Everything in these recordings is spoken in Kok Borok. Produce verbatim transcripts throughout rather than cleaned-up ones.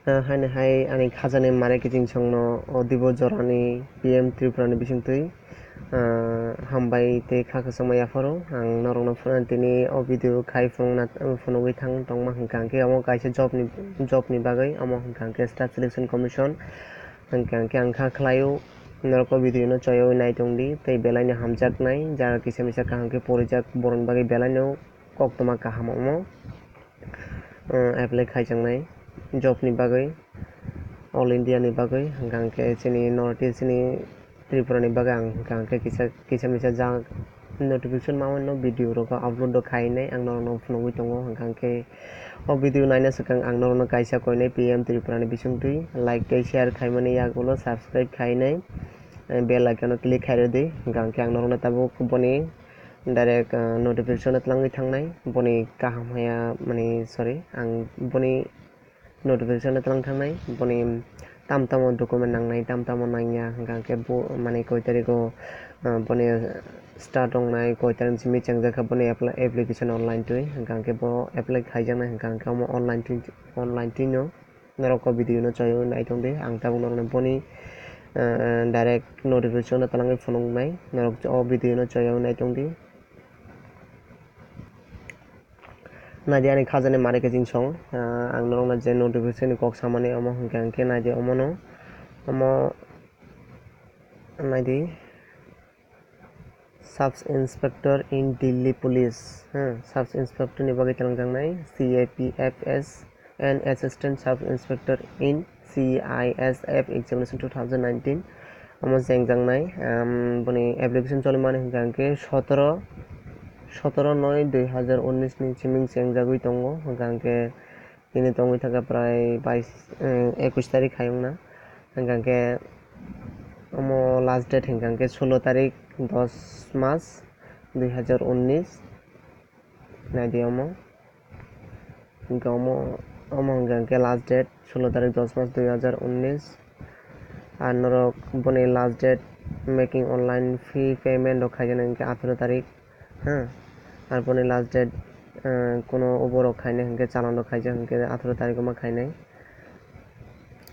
Ah, haino hai ani khajani mare kiching songno o dibo jorani P M Tripura ni bisingtwi, ah, hambai tei kha kwchangma yapharo. Ang norokno phano tini o video khai phunukna, phunugwi thang tongma hwnkha hwnkhe omo kaisa job ni, job ni bagwi, omo hwnkha hwnkhe Staff Selection Commission hwnkha hwnkhe ang kha khlaio. Norok o video no choyawi nai tongdi tei belai no hamjaknai jaga kisa misa kaham khe porijak borokni bagwi belai no koktwma kaham omo. Apply khaijaknai job ni bagwi, all India ni bagwi, hwnkha hwnkhe chini North East ni Tripura ni bagwi ang hwnkha hwnkhe kisa, kisa misa ja notification ma mano video rok upload rok khainai ang norok no phunugwi tongo, hwnkha hwnkhe o video naina swkang ang norok no kaisa koinai P M Tripura ni bisingtwi like tei share khaimani yagulo subscribe khainai, bell icon o click khairodi, hwnkha hwnkhe ang norok no tabuk boni direct, ah, notification o twlangwi thangnai, boni kaham haya, mani, sorry, ang boni notification o twlang thangnai, boni tam tamo document nangnai, tam tamo nangya, hwnkha hwnkhe bo, mani, koi tarikh o, ah, boni start wngnai, koi tarikh simi chengjak kha boni apply, application online twi, hwnkha hwnkhe bo apply khaijaknai, hwnkha hwnkhe omo online twi, online twi no. Norok o video no choyawi nai tongdi, ang tabuk norokno boni, ah, direct notification no twlangwi phunuknai, norok o video no choyawi nai tongdi. Naidi ani khajani mare kiching song, ah, ang norokno je notification ni kok samani omo hwnkha hwnkhe naidi omono, omo naidi. Sub Inspector in Delhi Police, hmm, Sub Inspector ni bagwi twlangjaknai C A P F S and Assistant Sub Inspector in C I S F examination two thousand nineteen, omo chengjaknai, um, boni application cholimani hwnkha hwnkhe sotoro, sotoro noi dui hazar unnish ni siming chengjagwi tongo, hwnkha hwnkhe tini tongwi thangkha prai bais, eh, ekush tarik hayungna. Hwnkha hwnkhe omo last date hwnkha hwnkhe sulo tarik dos mas dui hazar unnish. Naidi omo. Hwnkhe omo, omo hwnkha hwnkhe last date sulo tarik dos mas dui hazar unnish. Ar norok boni last date making online fee payment rok khaijana hwnkhe atharo tarik. Ha, ar boni last date, eh, kuno oborok khainai hwnkhe chalon rok khaijak hwnkhe atharo tarikh o ma khainai.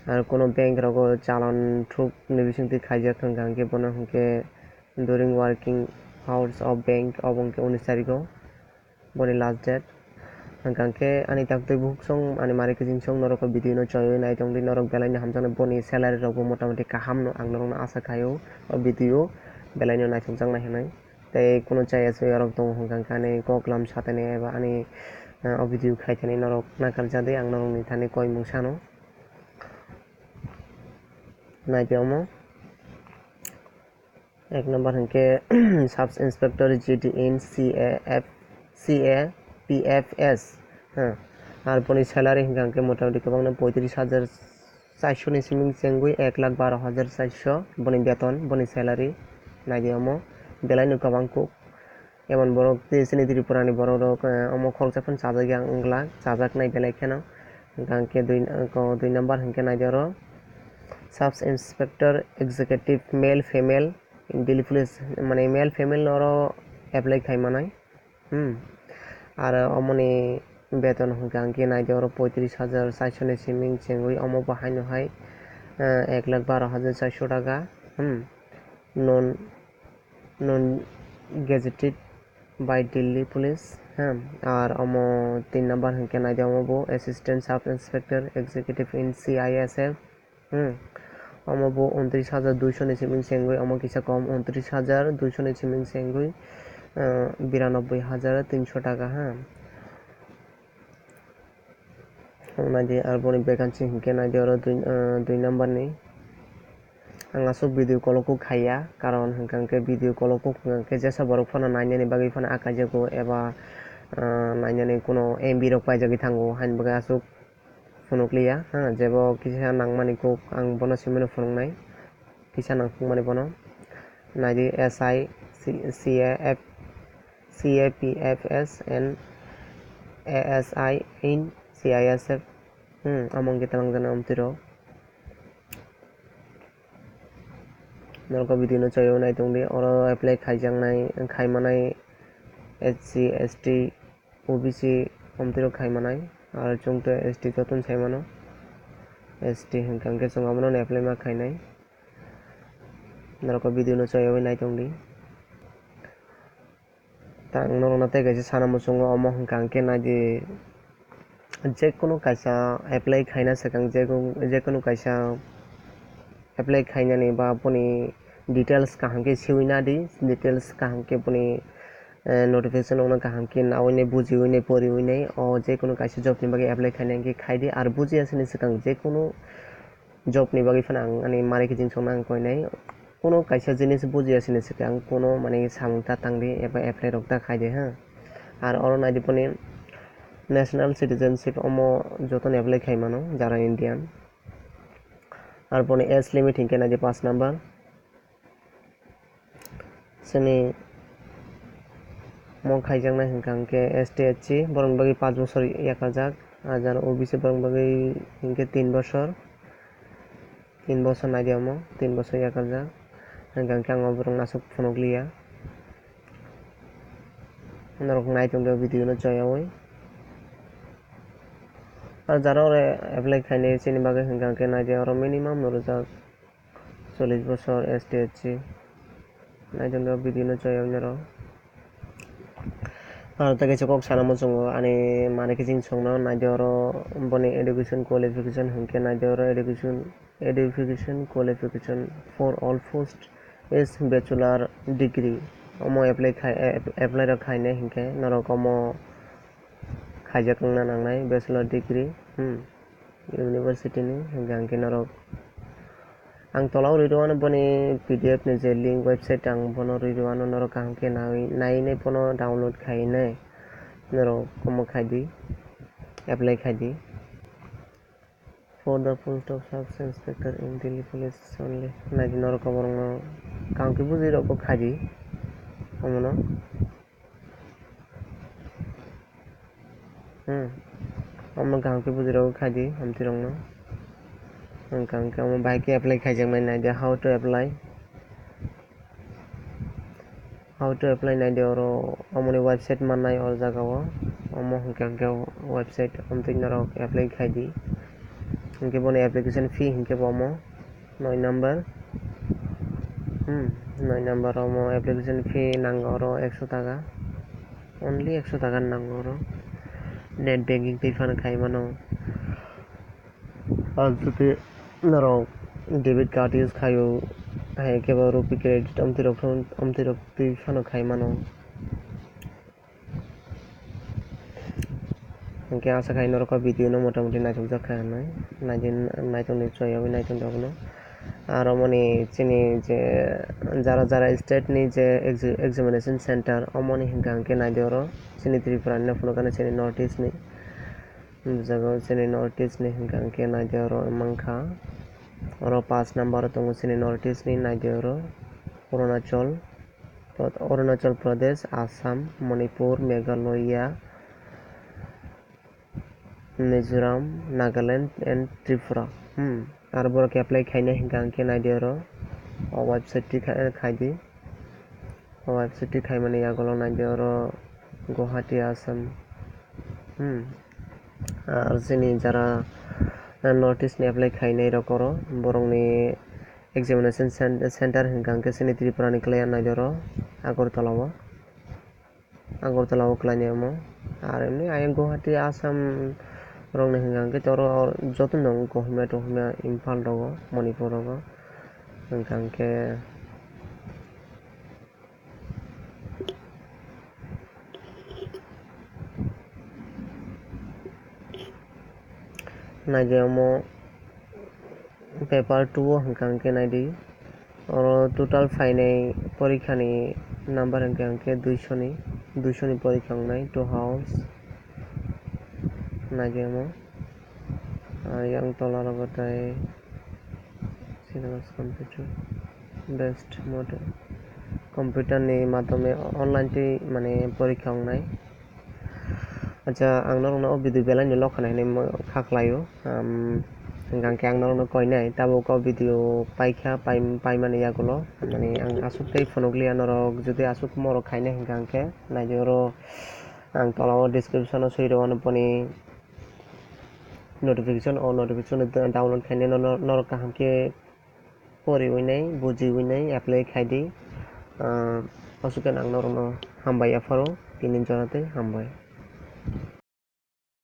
Ar kuno bank rogo chalon thuk ni bisingtwi khaijak hwnkha hwnkhe bono hwnkhe during working hours of bank obo hwnkhe unis tarikh o boni last date. Hwnkha hwnkhe ani taktwi bukhuk song ani mare kiching song norok o video no choiwi nai tongdi norok belai no hamjaknai boni salary rok bo motamoti kaham no ang norok no asa khaio o video belai no naithokjaknai hinwi. Tei kunu chaya chaya rok tongo hwnkha hwnkhe ani kok lam satani eba ani, ah, o video khaithani norok nakarjadi ang norokni thani koimung sano. Naidi omo. Ek number hwnkhe Sub Inspector G D in C A F, C A P F S. Ha. Ar boni salary hwnkha hwnkhe motamoti kwbangno poitris hajar charsho ni siming chengwi ek lakh baro hajar charsho boni beton, boni salary. Naidi omo belai no kwbang kuk. Emon borok tei chini Tripura ni borok rok, eh, omo khoroksa phano chajak ya wng glak, chajak nai belai kheno. Hwnkha hwnkhe dui, ko dui number hwnkhe naidi oro Sub Inspector Executive male female in Delhi Police, mane male female oro apply khai manai. Hmm. Aro omoni beton hwnkha hwnkhe naidi oro poitris hajar charsho ni siming chengwi omo bo haino hai, eh, ek lakh baro hajar charsho taka. Hmm. Non, non gazetted by Delhi Police. Hmm. Ar omo tin number hwnkhe naidi omo bo Assistant Sub Inspector Executive in C I S F. Hmm. Omo bo untris hajar duisho ni siming chengwi, omo kisa kom, untris hajar duisho ni siming chengwi, ah, biranobboi hajar tinsho taka, ha. Naidi, ar boni vacancy hinkhe naidi oro dui, ah, dui number ni. Ang aswk video call o kok khaiya, karon hwnkha hwnkhe video call o kok hwnkha hwnkhe jesa borok phano nainani bagwi phano akai jago eba, ah, nainani kuno M B rok paijagwi thango, haini bagwi aswk phunukliya, ha, jebo kisa nangmani kok ang bono simino phunuknai, kisa nangphukmani bono. Naidi S I, C-, C A F, C A P F S and A S I in C I S F, hmm, omo hwnkhe twlangjaknai omtwi rok. Norok o video no choyo nai tongdi, oro apply khaijaknai, khaimanai S C, S T, O B C omtwi rok khai manai, aro chwng tei S T jotono sai mano. S T hwnkha hwnkhe chwng omono apply ma khainai. Norok o video no chayawui naitongdi. Ta ang norokno tei kaisa sana muchungo, omo hwnkha hwnkhe naidi, jekunu kaisa apply khaina swkang, jekunu, jekunu kaisa apply khainani ba boni details kaham khe siwi nadi, details kaham khe boni, eh, notification rokno kaham khe nawi nai, bujiwi nai, poriwi nai, o jekunu kaisa job ni bagwi apply khaina hwnkhe khaidi, ar bujiya sini swkang jekunu job ni bagwi phano ang ani mari kiching songno ang koinai. Kuno kaisa jinis bujiya sini swkang kuno mane samung ta tangdi eba apply rok ta khaidi ha. Ar oro naidi boni national citizenship omo jotono apply khai mano jara Indian. Ar boni age limit hinkhe naidi paanch number. Chini mo khaijaknai hwnkha hwnkhe S T S C borokni bagwi paanch bosor yakarjak, hajar O B C borokni bagwi hinkhe tin bosor, tin bosor naidi omo, tin bosor yakarjak, hwnkha hwnkhe ang o borokno aswk phunukliya. Norok naitongdi o video no choyaui. Ar jara ore apply khainai chini bagwi hwnkha hwnkhe naidi oro minimum no rwjak. Chollish bosor S T S C. Naitongdi o video no choyaui norok. Aro tei kaisa kok sana muchungo ani mari kiching songno naidi oro boni education qualification hwnkhe naidi oro education, education qualification for all post is bachelor degree. Omo apply khai, apply rok khainai hwnkhe norok omo khaijak wngna nangnai bachelor degree, hmm, university ni, hwnkhe ang khe norok, ang tola o rwi rw ano boni P D F ni je link website, ang bono rwi rw ano, norok kaham khe nai, nai nai bono download khai nai, norok omo khai di, apply khai di. For the post of sub inspector in Delhi police only. Nai di norok oborokno kaham khe bujui rok bo khai di omono. Hmm. Omo kaham khe bujui rok khai di, hamtwi rokno. Hwnkha hwnkhe omo bahai khe apply khaijaknai, nai di how to apply. How to apply nai di oro, omoni website mannai o jaga o. Omo hwnkha hwnkhe website, hamtwi norok apply khai di. Hwnkhe boni application fee hwnkhe bo omo. Noi number. Hmm, noi number omo application fee nango oro ekso taka. Only ekso taka nango oro. Net banking twi phano khai mano. Ar jodi norok debit card use khaio, hai khe bo rupee credit omtwi rok phano, omtwi rok twi phano khai mano. Hwnkhe asa khai norok o video no motamuti naithokjak kha hinwi. Nai di, naithokni choyaui naithok rokno. Aro moni chini je jara jara state ni je exi-, examination center, omoni hwnkha hwnkhe nai di oro chini Tripura ni no phunukha chini North East ni. O jaga o chini North East ni hwnkha hwnkhe nai di oro mankha. Oro paanch number o tongo chini North East ni, nai di oro Arunachal. Arunachal Pradesh, Assam, Manipur, Meghalaya, Mizoram, Nagaland and Tripura. Hmm. Aro borok apply khainai hwnkha hwnkhe nai di oro o website twi khai, khai di. O website twi khaimani yagulo nai di oro Guwahati, Assam. Hmm. Aro chini jara North East ni apply khainai rok oro borokni examination cen-, center hwnkha hwnkhe chini Tripura ni kwlaiya nai di oro Agartala o, Agartala o kwlainai omo. Ar emni ayang Guwahati, Assam rok ni hwnkha hwnkhe tei oro joto no Kohima tohima Imphal rogo, Manipur rogo hwnkha hwnkhe nai di omo paper two o hwnkha hwnkhe nai di. Oro total phainai porikha ni number hwnkha hwnkhe duiso ni, duiso ni porikha wngnai two hours. Nai di omo. Ah, yang tola rogo tei syllabus computer based model, computer ni madhyome online twi mane porikha wngnai. Acha, ang norokno o video belai ni lokha nai hinwi kha khlaio. Am, hwnkha hwnkhe ang norokno koinai tabuk o video paikha, pai-, paimani yagulo mane ang aswk tei phunukliya norok, jodi aswk morok khainai hwnkha hwnkhe nai di oro ang tola o description o swi rw ano boni notification, o notification download khainai no norok kaham khe poriwi nai, bujiwi nai, apply khai di. Ah, aswk khe ang norokno hambai yapharo, tini jora tei hambai.